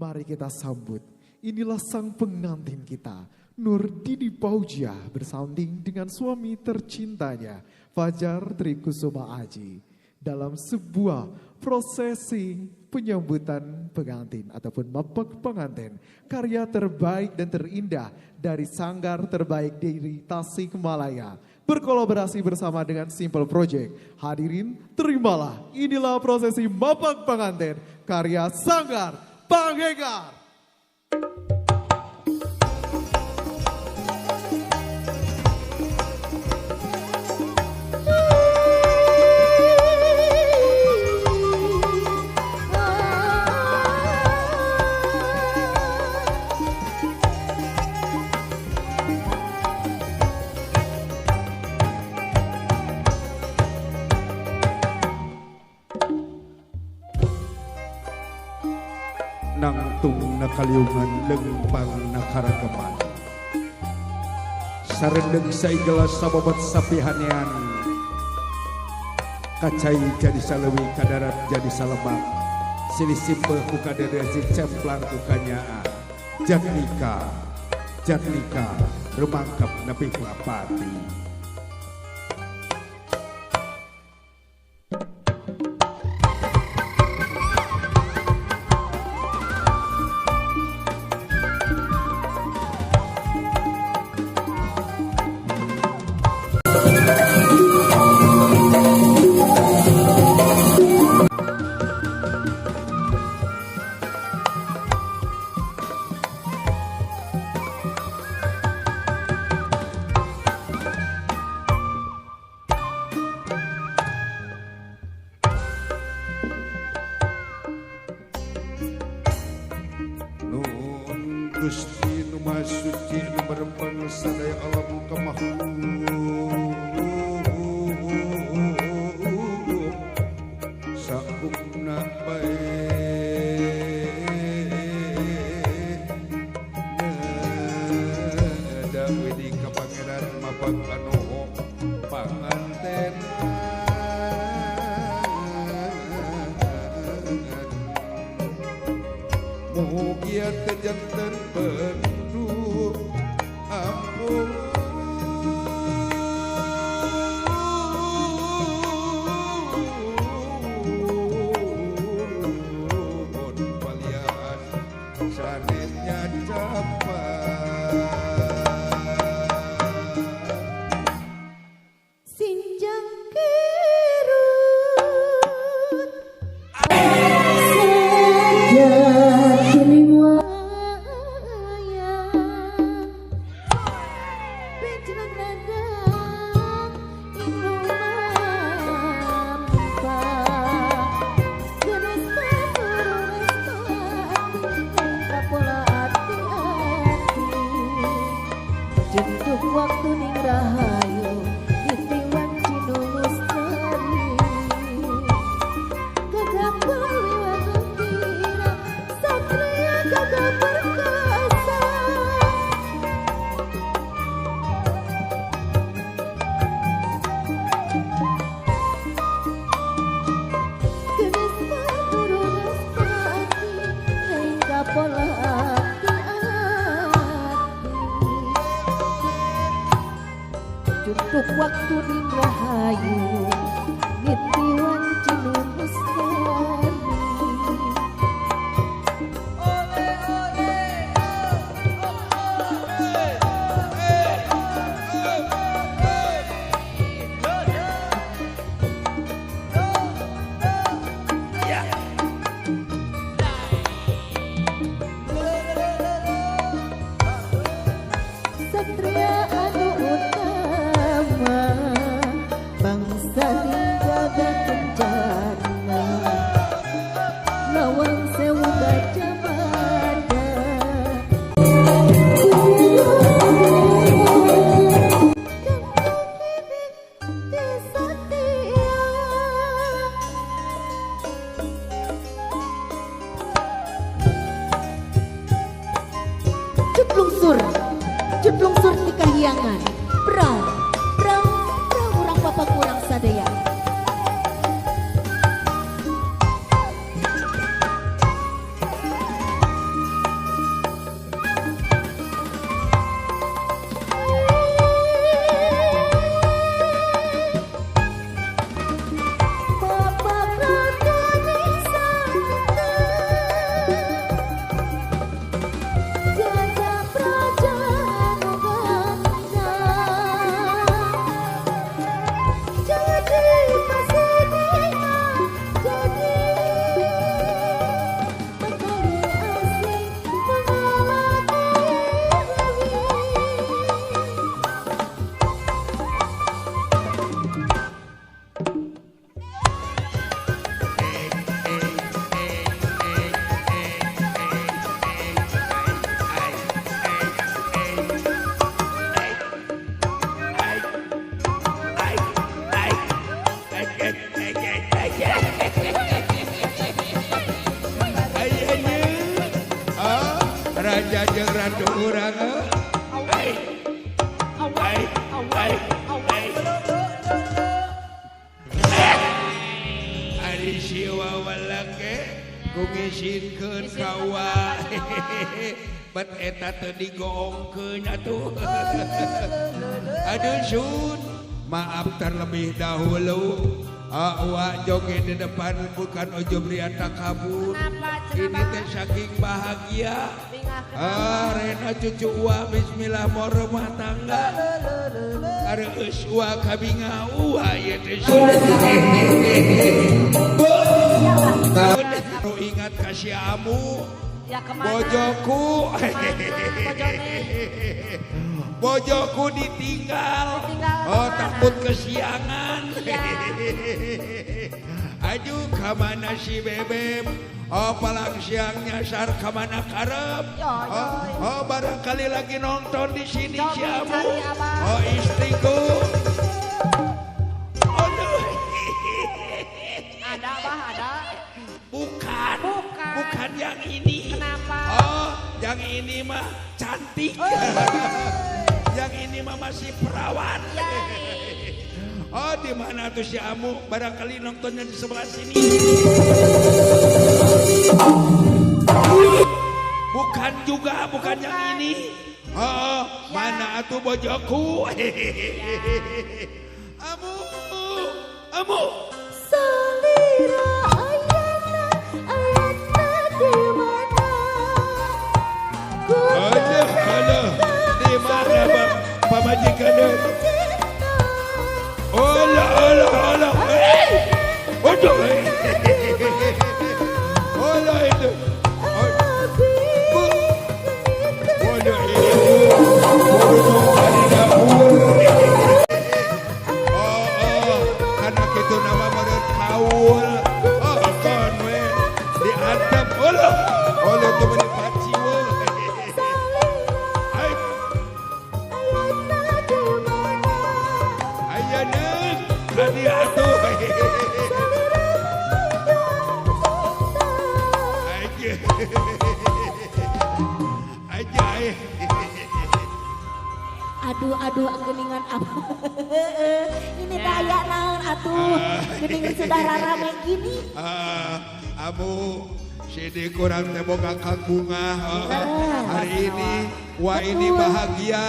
Mari kita sambut, inilah sang pengantin kita, Nur Didi Paujiah bersanding dengan suami tercintanya, Fajar Trikusuma Aji, dalam sebuah prosesi penyambutan pengantin ataupun mapek pengantin, karya terbaik dan terindah dari sanggar terbaik dari Tasikmalaya, berkolaborasi bersama dengan Simple Project. Hadirin, terimalah, inilah prosesi mapek pengantin karya Sanggar Panghegar. Nangtung nakaliungan lengpang nakaragaman sarendeng saigela sababat sapihanean kacai jadi salewi kadarat jadi salebak silih simpeh ku kadedesi cemplang ku kanyaa jatnika jatnika rumangkep nepi ku apati. Gusti nu Maha Suci nu merempeng sadaya alam kamahu sakumna bae neda widi ka pangeran mapag anu panganten mugia teu janten bendu ampun palian sanes nyacapan sinjang kerut waktu ning rahayu nitiwan cinungustari gagah wiwatira satria gagah perkasa geus turun ati ring pola. Cukup waktu ning rahayu nitiwan cinungustari. Ole ole Satria anu utama bangsa jaga kencana lawang sewu gajah mada Cut lungsur, cut lungsur ti kahyangan, prang, prang, prang urang papa kurang sadaya. Raja jeung ratu urang. Ai. Ai. Ai. Ai. Ari si wawalake ku ngisinkeun ka wa. Bet eta teu digoongkeun atuh. Aduh sun, maaf terlebih dahulu. Wa joget di depan bukan ujub ria takabur. Kenapa, Ini kenapa? Teh saking bahagia. Bingah kenapa? Ah, Rena cucu wa bismillah mau rumah tangga. Areus wa kabinga wa ieu teh. Tahun ingat kasih amu. Ya kemana? Bojoku. Bojone? Bojoku ditinggal. Ditinggal Oh, kemana? Takut kesiangan. Iya. Aduh, kemana si Bebem? Oh, palang siang nyasar kemana karep? Yo, yo. Oh, oh, barangkali lagi nonton di sini Coba si Amu. cari, Abang. Oh, istriku. Aduh. Ada bah, ada. Bukan. Bukan. Bukan yang ini. Kenapa? Oh, yang ini mah cantik. Yang ini mah masih perawan. Ya. Oh, di mana tuh si Amu? Barangkali nontonnya di sebelah sini. Bukan juga, bukan yang Bukan. Ini. Oh, mana atuh bojoku? Amu, Amu. Salira ayana, ayana di mana? Ku Aduh, aduh. Di mana Pak? Pamajikan? cinta. Alah, alah, alah. Eh, aduh. Alah itu. Bu. Waduh, ini Bu. Waduh, di dapur. Oh, karena kitu nama meureun kaul. Oh, kon we. Diantep. Alah. Alah itu meuni paciweuh. Ai, Ayana di mana? Ayana, kadi atuh. Aja. Aja. Eh. Aduh, aduh, geningan apa? Ini teh aya naon atuh? Geningan sudah rame gini. Ah, Amu, sini kurang teh boga kang bunga. Oh, hari ini wah ini bahagia.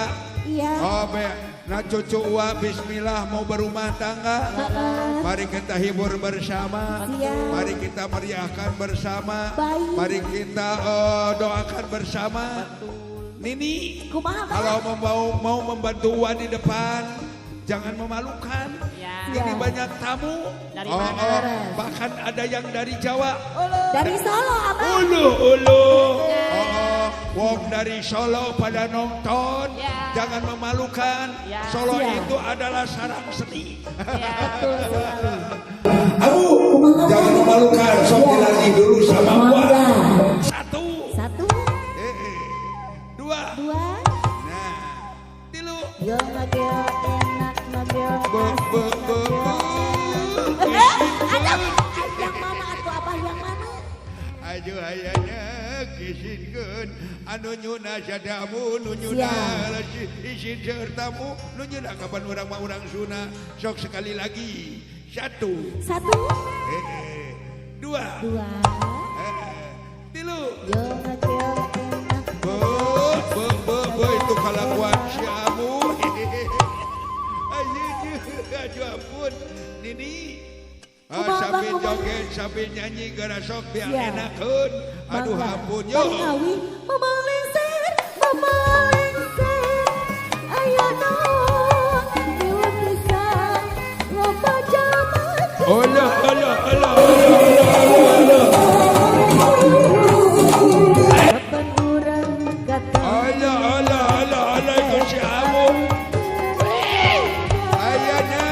Iya. Oh, be, nah cucu wa bismillah mau berumah tangga. Mari kita hibur bersama. Siap. Mari kita meriahkan bersama. Baik. Mari kita doakan bersama. Nini, Kumaha, Bang? Kalau mau mau, mau membantu Wa di depan, jangan memalukan. Ya. Ini Siap. Banyak tamu. Dari Oh, mana? oh, bahkan ada yang dari Jawa. Dari Solo, Abang. Ulu ulu. Oh, wong dari Solo pada nonton. Ya. Jangan memalukan. Ya. Solo Siap. itu adalah sarang seni. Ya. Betul sekali. Abu, jangan memalukan. Sok dilatih dulu sama gua. Mangga. Satu. Satu, Eh, dua. Dua. Nah, tilu. Yo mageo enak mageo. Be, be, be, be. Eh, aduh, yang mana atuh Abah, yang mana? Aduh ayahnya kisinkeun anu nyuna sadamu nu nyuna isin seueur tamu nu nyuna kapan urang mah urang suna sok sekali lagi satu. Satu, eh, dua. Dua. Eh, tilu. Yo mageo enak. Be be be be itu kalakuan si amu. Ayo aduh ampun Nini. Ah, Kumaha, sambil Bang, kumaha? Joget sambil nyanyi gara sok biar Siap. Enakeun aduh Mangga. Ampun yo. Bang Awi, mama lengser, mama lengser. Ayo naon, dewa pisan, loba jalma. Alah, alah, alah, alah, alah, alah. Kapan urang kata Alah, alah, alah, alah, itu si Amu. Ayana,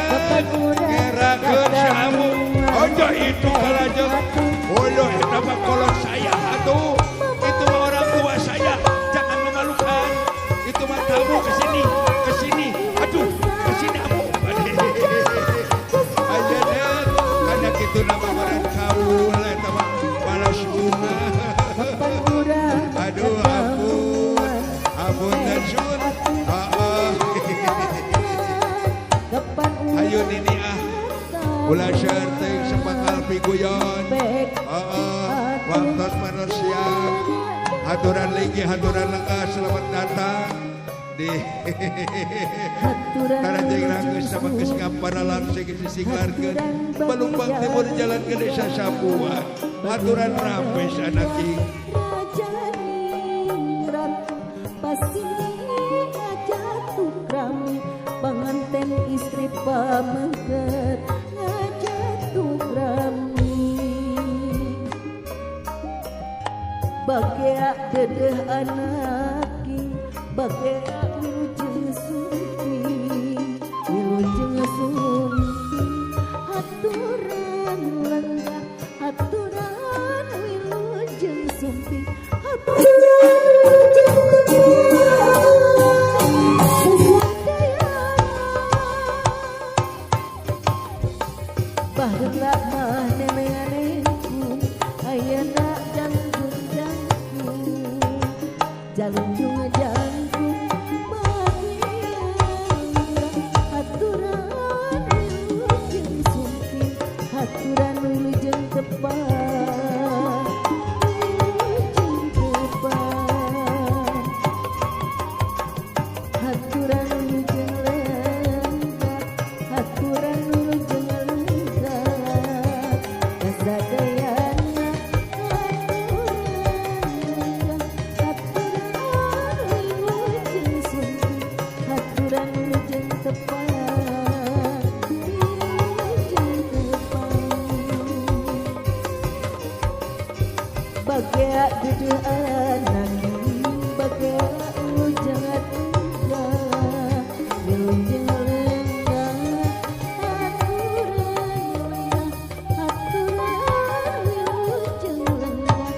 ngerakeun si Amu. Ojo itu kalajeng. Olo, eta mah kolot saya atuh. Itu mah orang tua saya. Jangan memalukan. Itu mah tamu ke sini, ke sini. Aduh, ke sini Amu. Ayana, karena kitu nama meureun kaul eta mah balas bunga. Kapan urang Aduh ampun. Waktu pada siang, haturan lagi, haturan lenggah, selamat datang di Tarajeng Ranggeus sama geus ngamparalan sing sisinglarkeun Balumbang Timur jalan ke Desa Sapuan. Haturan rampes anaki. Pengantin istri pamengket ngajatuh rami bagea dedeh anaki bagea wilujeng sumping wilujeng sumping haturan lenggah haturan wilujeng sumping haturan wilujeng sumping. Baheula mah neneng-nenengku ayeuna jangkung-jangkung jalunjung-jangkung bagian haturan wilujeng sumping haturan wilujeng tepang wilujeng tepang haturan wilujeng lenggah haturan wilujeng lenggah kasadayana haturan lenggah haturan wilujeng sumping haturan wilujeng tepang wilujeng tepang bagea dedeh anaki bagea wilujeng lenggah wilujeng lenggah haturan lenggah haturan wilujeng lenggah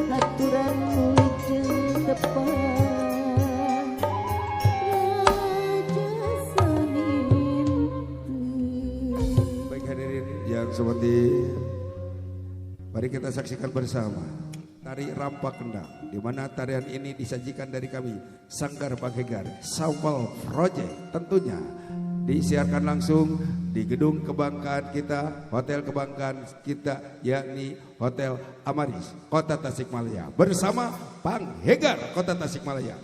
haturan wilujeng tepang raja saninten. Baik hadirin yang seperti mari kita saksikan bersama tari Rampak Kendang, di mana tarian ini disajikan dari kami Sanggar Panghegar Sampel Project, tentunya disiarkan langsung di gedung kebanggaan kita, hotel kebanggaan kita, yakni Hotel Amaris Kota Tasikmalaya bersama Panghegar Kota Tasikmalaya.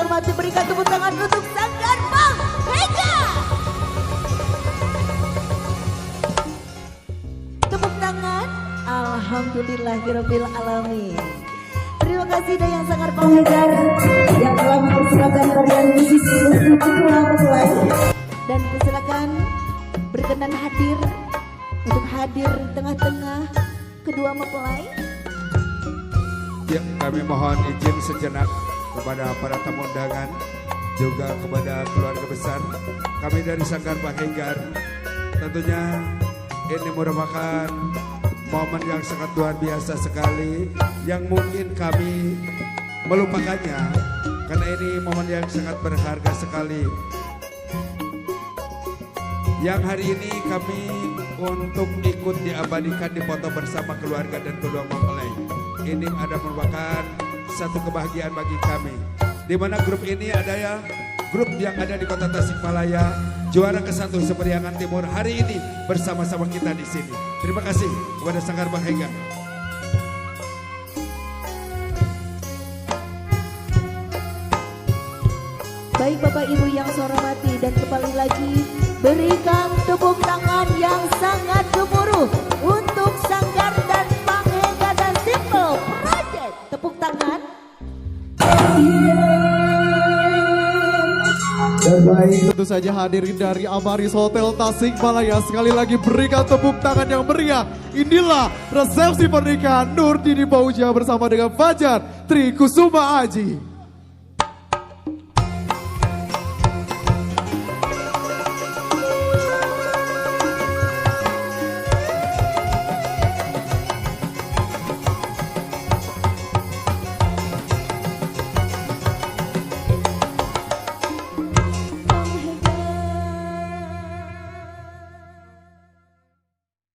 saya hormati, berikan tepuk tangan untuk Sanggar Panghegar. Tepuk tangan, alhamdulillahirabbil alamin. Terima kasih Dayang Sanggar Panghegar yang telah mempersilakan tarian musisi untuk kedua mempelai. Dan persilakan berkenan hadir untuk hadir di tengah-tengah kedua mempelai. Ya, kami mohon izin sejenak kepada para tamu undangan, juga kepada keluarga besar. Kami dari Sanggar Panghegar, tentunya ini merupakan momen yang sangat luar biasa sekali, yang mungkin kami melupakannya, karena ini momen yang sangat berharga sekali. Yang hari ini kami untuk ikut diabadikan di foto bersama keluarga dan kedua mempelai. Ini ada merupakan satu kebahagiaan bagi kami. Di mana grup ini ada ya, grup yang ada di Kota Tasikmalaya, juara ke-1 Seperiangan Timur hari ini bersama-sama kita di sini. Terima kasih kepada Sanggar Panghegar. Baik Bapak Ibu yang saya hormati, dan kembali lagi berikan tepuk tangan yang sangat gemuruh untuk Sanggar dan Panghegar dan Simple Project. Tepuk tangan. Dan baik, tentu saja hadirin dari Amaris Hotel Tasikmalaya, sekali lagi berikan tepuk tangan yang meriah. Inilah resepsi pernikahan Nurdini Paujiah bersama dengan Fajar Trikusuma Aji.